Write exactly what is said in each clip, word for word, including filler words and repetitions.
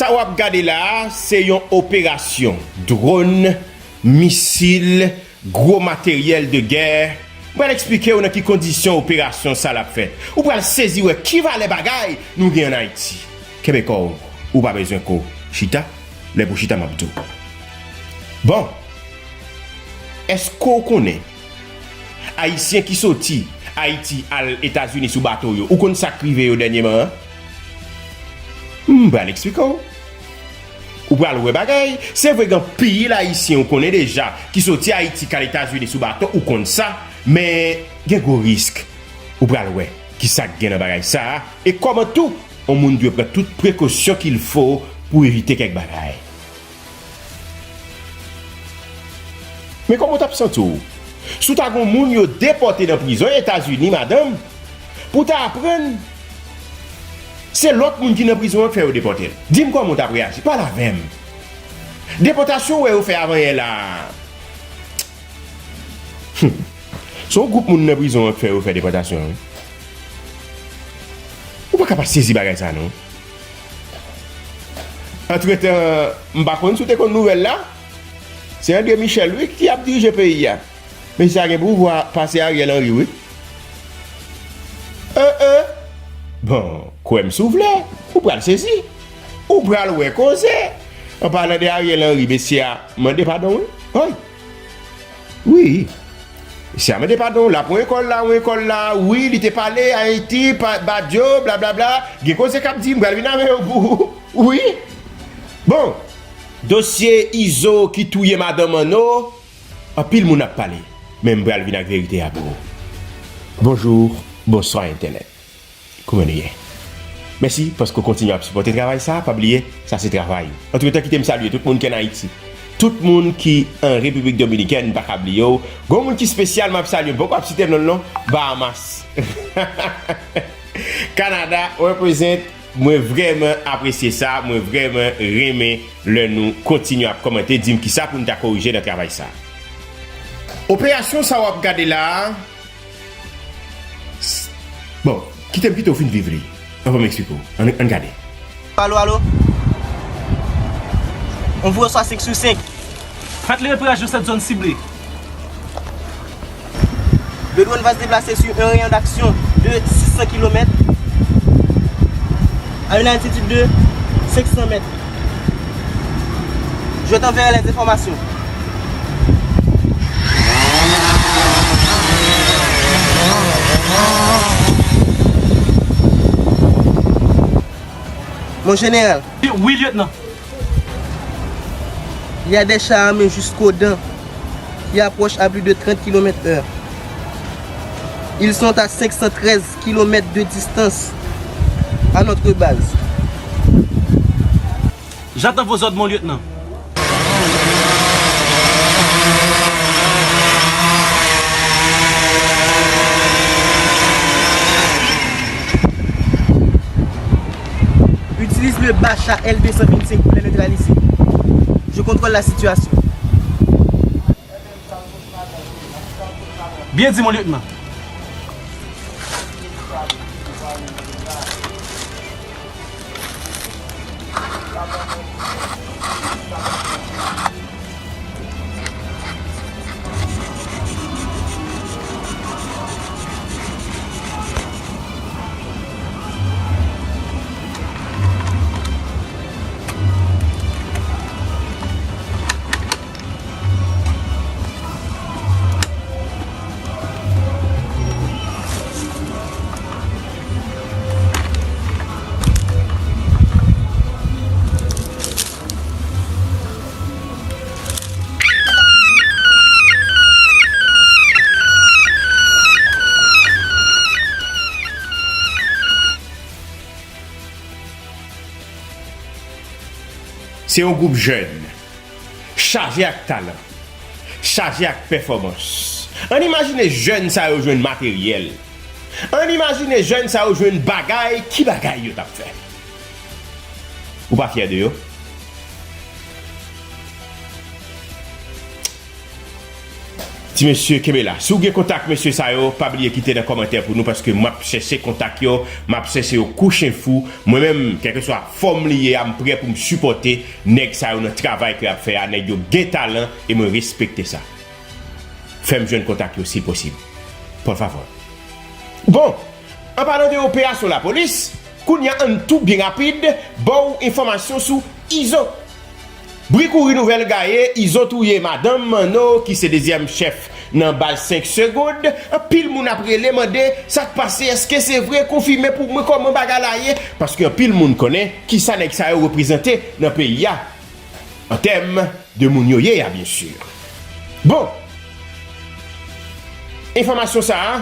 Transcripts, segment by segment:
Sa w ap gade la a, se yon operasyon dwòn, misil, gwo materyèl de gè. M pral eksplike w nan ki kondisyon operasyon sa l ap fèt. Ou pral sezi wè ki valè bagay nou gen ann Ayiti. Kenbe kò w, ou pa bezwen ko. Chita, lè pou chita m ap di w. Bon, èske w konnen Ayisyen ki soti Ayiti al Etazini sou bato yo, ou konn sa k rive yo dènyèman an? M pral eksplike w. Ou pral wè bagay. Se vre, gen anpil Ayisyen ou konnen deja ki soti Ayiti k al Etazini sou bato, ou konn sa, men gen gwo risk. Ou pral wè ki sa k gen nan bagay sa a, e kòman tou yon moun dwe pran tout prekosyon qu'il faut pou evite kèk bagay. Men kòman w t ap santi w si w ta gen yon moun yo depòte nan prizon Etazini, madanm, pou w ta aprann se lòt moun ki nan prizon an k fè yo depòte l? Di m kòman w t ap reyaji. Pale avè m. Depòtasyon w wè yo fè avanyè la a, hmm, se yon gwoup moun nan prizon an k fè yo fè depòtasyon an, wi. Ou pa ka pa sezi bagay sa a, non. Antretan, m pa konn si w te konn nouvèl la, se André Michel, wi, ki ap dirije peyi a. Mesye a gen pouvwa pase Ariel Henry, wi. Euh, euh. Bon, kwè m si w vle, ou pral sezi. Ou pral wè koze. An palan de Ariel Henry, mesye a mande padon, wi. Oy. Wi. Mesye a mande padon, l ap yon ekòl la, yon ekòl la, wi, li te pale Ayiti, pa, Badio, blablabla. Gen koze k ap di, m pral vin avè yo pou ou. Wi. Bon, dosye Izo ki touye madanm Anno, anpil moun ap pale, men m pral vin ak verite a pou ou. Bonjou, bonswa entènèt. Kòman nou ye? Mèsi paske w kontinye ap sipòte travay sa a. Pa bliye, sa se travay ou. Antretan, kite m salye tout moun ki ann Ayiti. Tout moun ki an Repiblik Dominikèn, m pa ka bliye w. Gon moun ki espesyal, m ap salye, m poko ap site non l non. Bahamas. Kanada, represent. Mwen vrèman apresye sa, mwen vrèman renmen lè nou kontinye ap kòmante, di m kisa pou n ta korije nan travay sa. Operasyon sa w ap gade la a, s-, bon, kite m kite w fin viv li, anvan m eksplike w. Ann, ann gade. Alo, alo? On voit ça cinq sur cinq. Faites le repérage de cette zone ciblée. Le drone va se déplacer sur un rayon d'action de six cents kilomètres à une altitude de cinq cents mètres. Je t'enverrai les informations. Mon général. Oui, lieutenant. Il y a des chars armés jusqu'aux dents qui approchent à plus de trente kilomètres heure. Ils sont à cinq cent treize kilomètres de distance à notre base. J'attends vos ordres, mon lieutenant. Utilise le Bacha L deux cent vingt-cinq pour les neutraliser. Je contrôle la situation. Bien dit, mon lieutenant. Se yon gwoup jèn chaje ak talan, chaje ak pèfòmans. Ann imajine jèn sa yo jwenn materyèl. Ann imajine jèn sa yo jwenn bagay, ki bagay yo t ap fè? Ou pa fyè de yo? T Ti mesye, kenbe la. Si w gen kontak mesye sa yo, pa bliye kite nan kòmantè pou nou, paske m ap chèche kontak yo, m ap chèche yo kou chen fou. Mwen menm, kèlkeswa fòm li ye a, m prè pou m sipòte nèg sa yo nan travay ke y ap fè a. Nèg yo gen talan e mwen respekte sa. Fè m jwenn kontak yo si l posib. Por favor. Bon, an palan de operasyon lapolis, kounye a ann tou byen rapid ba w enfòmasyon sou Izo. Bri kouri nouvèl gaye, Izo touye madanm Manno ki se dezyèm chèf nan baz senk Segond. Anpil moun ap rele mande sa k pase, èske se vre, konfime pou mwen kòman bagay la ye, paske anpil moun konnen kisa nèg sa yo reprezante nan peyi a. An tèm de moun yo ye a, byen si. Bon, enfòmasyon sa a,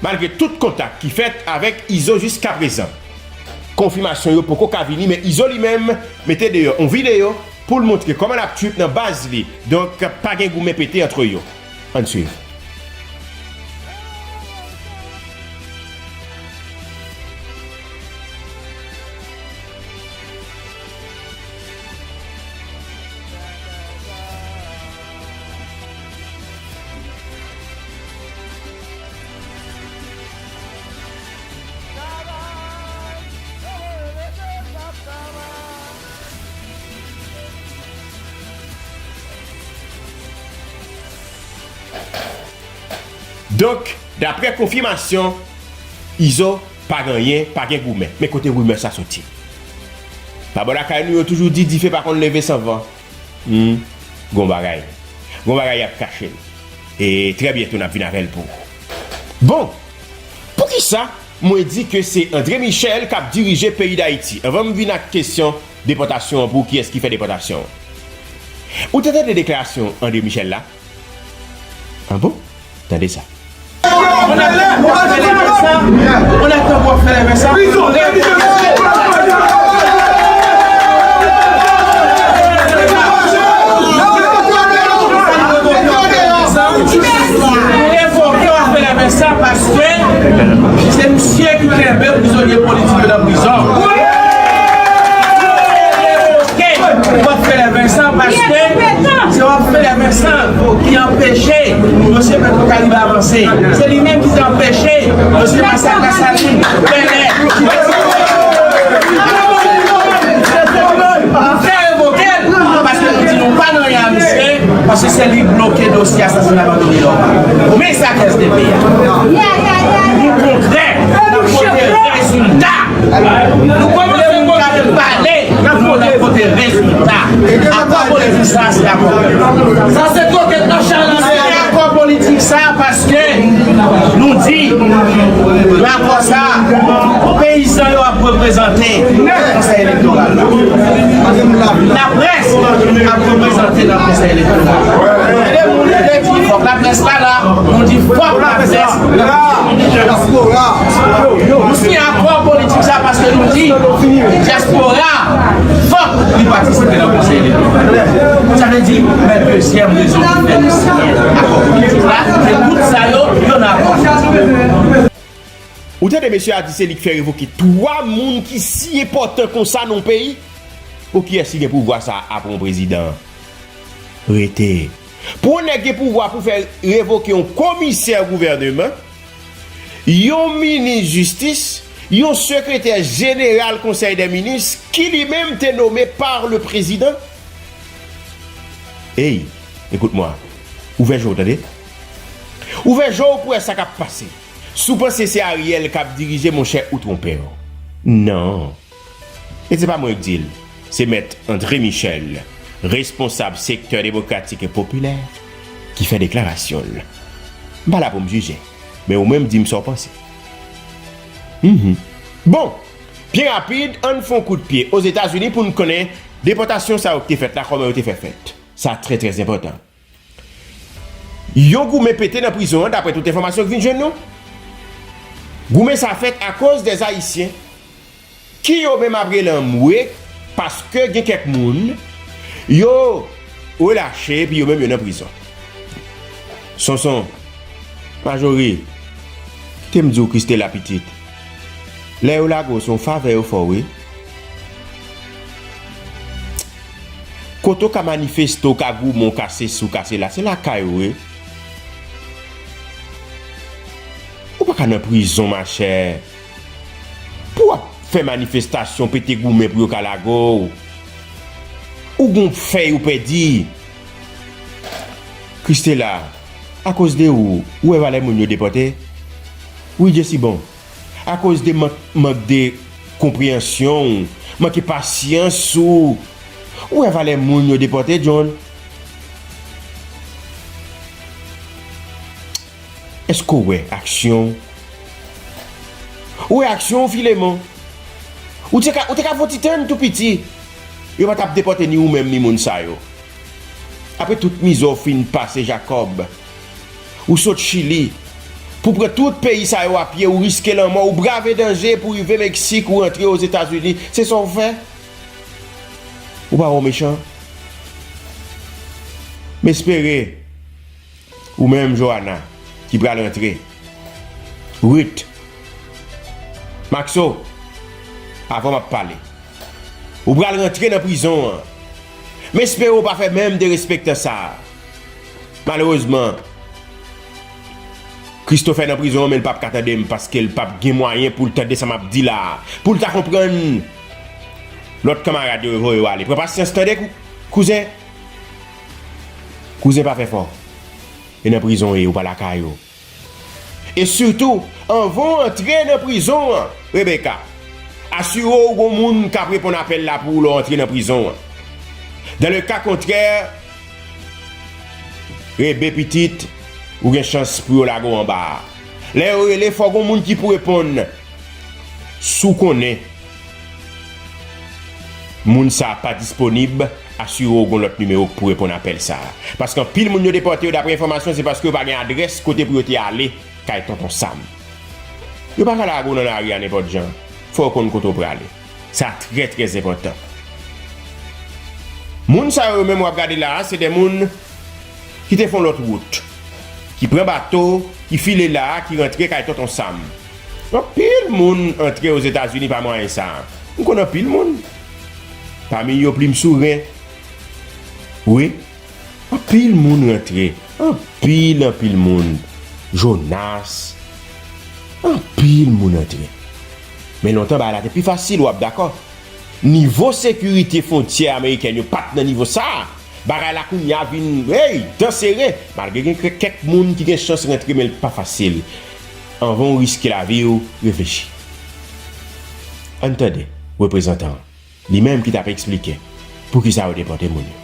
malgre tout kontak ki fèt avèk Izo jiskaprezan, konfimasyon yo poko ka vini, men Izo li menm mete deyò yon videyo pou l montre kòman l ap trip nan baz li. Donk, pa gen goumen pete antre yo. Ann swiv. Donk, daprè konfimasyon, Izo pa gen anyen, pa gen goumen. Men kote rimè sa soti? Labò lakay nou yo toujou di dife pa konn leve san van. Hmm, gon bagay. Gon bagay y ap kache l. E trè byento n ap vin avè l pou ou. Bon, poukisa mwen di ke se André Michel k ap dirije peyi Dayiti? Anvan m vin ak kesyon depòtasyon an, pou kiyès ki fè depòtasyon an? Ou te tande deklarasyon André Michel la? An bon? Tande sa. Ou nèg tankou w ap fè lèvè sa, ou nèg tankou w ap fè lèvè sa. Nou revoke w ap fè lèvè sa paske se misye ki kenbe prizonye politik yo nan prizon. Revoke w ap fè lèvè sa paske se w ap fè lèvè sa ki anpeche dosye Petro Caribe avanse. Se li menm ki te anpeche dosye masak Lasalin, Bèlè. Nou fè revoke l paske nou di nou pa nan anyen a misye, paske se li k bloke dosye asasina Manno Milord. Men sa k S D P a. Nou kontrè, n ap pote rezilta. Nou kòmanse pote pale, nou nan pote rezilta. Akò politik sa, se akò. Sa se twokèt nan chalè. Se akò politik sa, paske nou di, nan akò sa, peyizan yo ap reprezante nan konsèy elektoral la. Laprès ap reprezante nan konsèy elektoral la. Fòk laprès pa la, nou di fòk laprès. Dyaspora. Nou siyen akò politik sa paske nou di dyaspora fòk li patisipe nan konsèy elektoral. Sa vle di, men dezyèm rezon ki fè nou siyen akò politik la, se tout sa yo, yo nan akò politik. Ou tande mesye a di se li k fè revoke twa moun ki si enpòtan konsa nan yon peyi? Pou kiyès ki gen pouvwa sa a apre yon prezidan? Rete. Pou yon nèg gen pouvwa pou fè revoke yon komisè gouvèneman, yon minis jistis, yon sekretè jeneral konsèy dè minis ki li menm te nome pa le prezidan? Ey, écoute-moi. Ouvè je w, tande. Ouvè je w pou wè sa k ap pase. Si w panse se Ariel k ap dirije, monchè, ou twonpe w. Non. E se pa mwen k di l, se mèt André Michel, responsab sektè demokratik e popilè, ki fè deklarasyon l. M pa la pou m jije, men ou menm di m sa w panse. Mhm. Bon, byen rapid, ann fè yon kout pye Ozetazini pou n konnen depòtasyon sa yo ki te fèt la, kòman yo te fè fèt. Sa trè, trè enpòtan. Yon goumen pete nan prizon an, daprè tout enfòmasyon ki vin jwenn nou. Goumen sa fèt akoz dè Ayisyen ki yo menm ap rele anmwe, paske gen kèk moun yo relache, epi yo menm yo nan prizon. Sonson, Majori, kite m di w Christela pitit, lè yo lage w se yon favè yo fè w, wi. Kote w ka manifeste, w ka goumen, w ka sesi, w ka sela, se lakay ou, wi. Ou pa ka nan prizon, machè. Pou w ap fè manifestasyon, pete goumen pou yo ka lage w. Ou gon fèy ou pèdi. Christela, akoz de ou, ou wè valè moun yo depòte? Wi, Jessy, bon. Akoz de mank, mank de konpreyansyon w, manke pasyans ou, ou wè valè moun yo depòte, John? Èske w wè aksyon w? Ou wè aksyon w, Filemon? Ou te ka, ou te ka fè yon ti tann tou piti. Yo pa t ap depòte ni ou menm ni moun sa yo. Apre tout mizè w fin pase, Jakòb, ou sot Chili pou pran tout peyi sa yo a pye, ou riske lanmò, ou brave danje pou rive Meksik, ou rantre Ozetazini. Se sa w fè? Ou pa wè w mechan? M espere ou menm, Johanna, ki pral rantre. Ruth, Maxo, avan m ap pale. Ou pral rantre nan prizon an. M espere w pa fè menm derespektan sa a. Malerezman, Christopher nan prizon an, men l p ap ka tande m paske l p ap gen mwayen pou l tande sa m ap di la a. Pou l ta konprann lòt kanmarad yo voye w ale. Pran pasyans tande, kou-, kouzen. Kouzen pa fè fò. E nan prizon w ye, ou pa lakay ou. E sitou, anvan w antre nan prizon an, Rebecca, asire w gon moun k ap reponn apèl la pou ou lè w antre nan prizon an. Dans le cas contraire, Rebe pitit, ou gen chans pou yo lage w anba a. Lè yo rele, fò gon moun ki pou reponn. Si w konnen moun sa a pa disponib, asire w gon lòt nimewo k pou reponn apèl sa a. Paske anpil moun yo depòte yo, daprè enfòmasyon, se paske yo pa gen adrès kote pou yo te ale kay Tonton Sam. Yo pa ka lage w nan lari a nenpòt jan. Fò yo konn kote w prale. Sa trè, trè enpòtan. Moun sa yo menm w ap gade la a, se de moun ki te fè yon lòt wout, ki pran bato, ki file la a, ki rantre kay Tonton Sam. Anpil moun antre Ozetazini pa mwayen sa a. M konn anpil moun. Pami yo, Plim Souren. Wi. Anpil moun rantre. Anpil, anpil moun. Jonas. Anpil moun antre. Men lontan, bagay la te pi fasil, w ap dakò. Nivo sekirite fwontyè amerikèn yo pa t nan nivo sa a. Bagay la kounye a vin, hey, dan sere. Malgre gen kè-, kèk moun ki gen chans rantre, men l pa fasil. Anvan w riske lavi w, reflechi. Ann tande reprezantan an, li menm ki t ap eksplike poukisa yo depòte moun yo.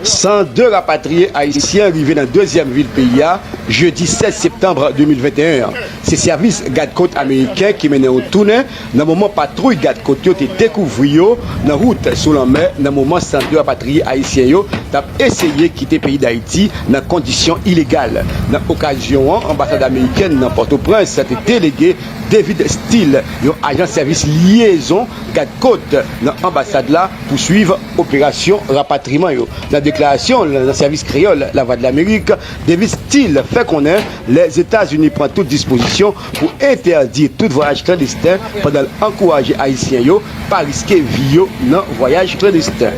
San de rapatriye ayisyen rive nan dezyèm vil peyi a, jedi sèz septanm de mil venteyen an. Se sèvis gad kot ameriken ki mennen yon tounen nan moman patwouy gad kot yo te dekouvri yo nan wout sou lanmè, nan moman san de rapatriye ayisyen yo t ap eseye kite peyi Dayiti nan kondisyon ilegal. Nan okazyon an, anbasad amerikèn nan Pòtoprens te delege David Steele, yon ajan sèvis lyezon gad kot nan anbasad la, pou swiv operasyon rapatriman yo. Nan deklarasyon l nan sèvis kreyòl Lavwadlamerik, David Steele fè konnen Lèzetazini pran tout dispozisyon pou entèdi tout vwayaj klandesten pandan l ankouraje Ayisyen yo pa riske vi yo nan vwayaj klandesten.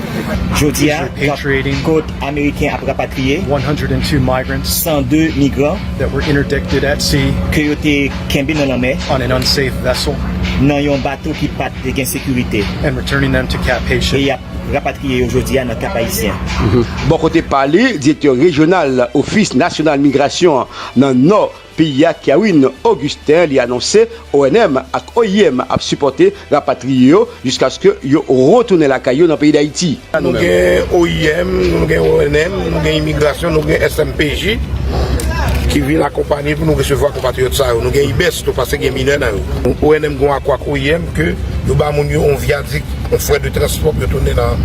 Jodi a, kot ameriken ap rapatriye san de migran ke yo te kenbe nan lanmè nan yon bato ki pa t gen sekirite. E y ap rapatriye yo jodi a nan Kap Ayisyen. Bò kote pa li, direktè rejyonal Ofis Nasyonal Migrasyon an nan Nò peyi a, Kerwin Augustin, li anonse O N M ak O I M ap sipòte rapatriye yo jiskaske yo retounen lakay yo nan peyi Dayiti. Nou gen O I M, nou gen O N M, nou gen imigrasyon, nou gen S M P J ki vin akonpanye pou nou resevwa konpatriyòt sa yo. Nou gen I B E S tou, paske gen minè nan yo. O N M gen yon akò ak O I M ke yo ba moun yo yon vyadik, yon frè de transpò pou yo tounen nan,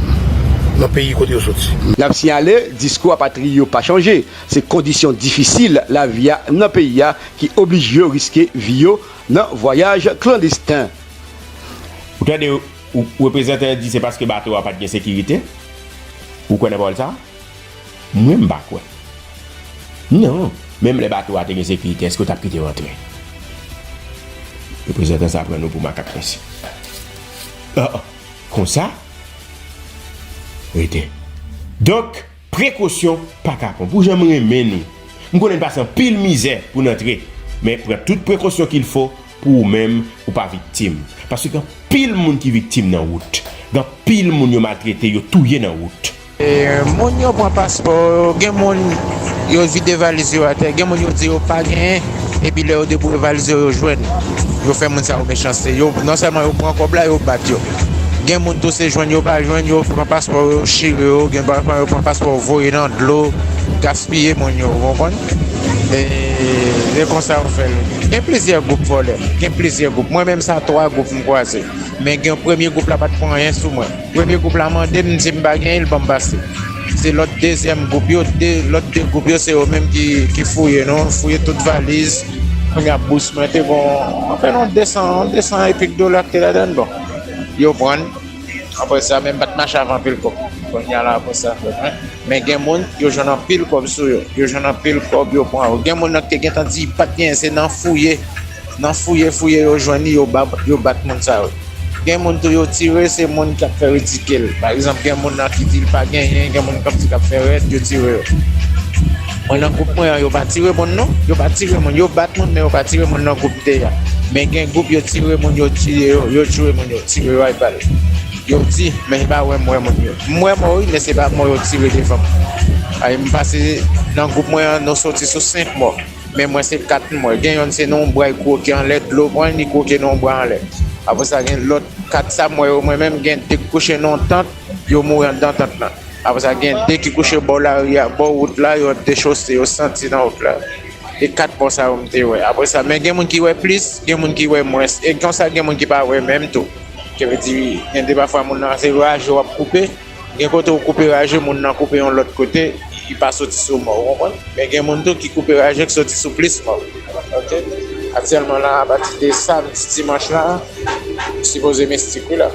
nan peyi kote yo soti. N ap siyale, diskou rapatriye yo pa chanje. Se kondisyon difisil lavi a nan peyi a ki oblije yo riske vi yo nan vwayaj klandesten. Ou tande, ou, reprezantan an di se paske bato a pa t gen sekirite? Ou kwè nan pawòl sa a? Mwen, m pa kwè. Non, menm lè bato a te gen sekirite, èske w t ap kite yo antre? Reprezantan sa a pran nou pou makak, mesye. Ah, ah. Konsa? Rete. Donk, prekosyon pa kapon. Pou jan m renmen nou, m konnen n pase anpil mizè pou n antre. Men pran tout prekosyon qu'il faut pou ou menm ou pa viktim. Paske gen anpil moun ki viktim nan wout. Gen anpil moun yo maltrete, yo touye nan wout. E, moun yo pran paspò yo, gen moun yo vide valiz yo atè, gen moun yo di yo pa genyen, epi lè yo deboure valiz yo, yo jwenn. Yo fè moun sa yo mechanste. Yo, non sèlman yo pran kòb la, yo bat yo. Gen moun tou se jwenn yo pa jwenn, yo pran paspò yo, chire yo, gen pa yo pran paspò yo voye nan dlo, gaspiye moun yo, ou konprann? E, e konsa yo fè l. Gen plizyè gwoup vòlè, gen plizyè gwoup. Mwen menm sa twa gwoup m kwaze. Men gen premye gwoup la pa t pran anyen sou mwen. Premye gwoup la mande m, m di m pa genyen, l ban m pase. Se lòt dezyèm gwoup yo, de, lòt de gwoup yo, se yo menm ki, ki fouye nou, fouye tout valiz. Kounye a bous mwen te gon, anfen, yon desan, yon desan epik dola ki te ladan l, bon. Yo pran l. Apre sa, men m pa t mache avè anpil kòb. Kounye a la, apre sa, men gen moun, yo jwenn anpil kòb sou yo. Yo jwenn anpil kòb, yo pran yo. Gen moun nan ki te gentan di, pa t genyen, se nan fouye. Nan fouye, fouye, yo jwenn li, yo ba, yo bat moun sa yo. Gen moun tou yo tire, se moun k ap fè ridikil. Pa egzanp, gen moun nan ki di l pa genyen, gen moun k ap di k ap fè rèd, yo tire yo. Mwen nan gwoup mwen an, yo pa tire moun non, yo pa tire moun, yo bat moun, men yo pa tire moun nan gwoup m te ye a. Men gen gwoup, yo tire moun, yo tiye yo, yo tchwe moun, yo tire yo al bal. Yo di, men se pa wè m wè moun yo. M wè mò wi, men se pa mò yo tire devan m. Ay, m pase nan gwoup mwen an, nou soti sou senk mò. Men mwen se kat m wè. Gen yonn se nan yon bra, li kwoke anlè, dlo pran l, li kwoke nan yon bra anlè. Apre sa, gen lòt kat sa m wè yo, mwen menm, gen de k kouche nan yon tant, yo mouri anndan tant lan. Apre sa, gen de ki kouche bò lari a, bò wout la, yo dechose, yo santi nan wout la. E kat mò sa yo m te wè. Apre sa, men gen moun ki wè plis, gen moun ki wè mwens. E konsa, gen moun ki pa wè menm tou. Ki vle di, gen de pafwa moun nan se raje w ap koupe. Gen kote ou koupe raje, moun nan koupe yon lòt kote, li pa soti sou mò, ou konprann? Men gen moun tou ki koupe raje k soti sou plis mò. Ok? Aktyèlman la, apati de samdi, dimanch la, m sipoze mistik wi la.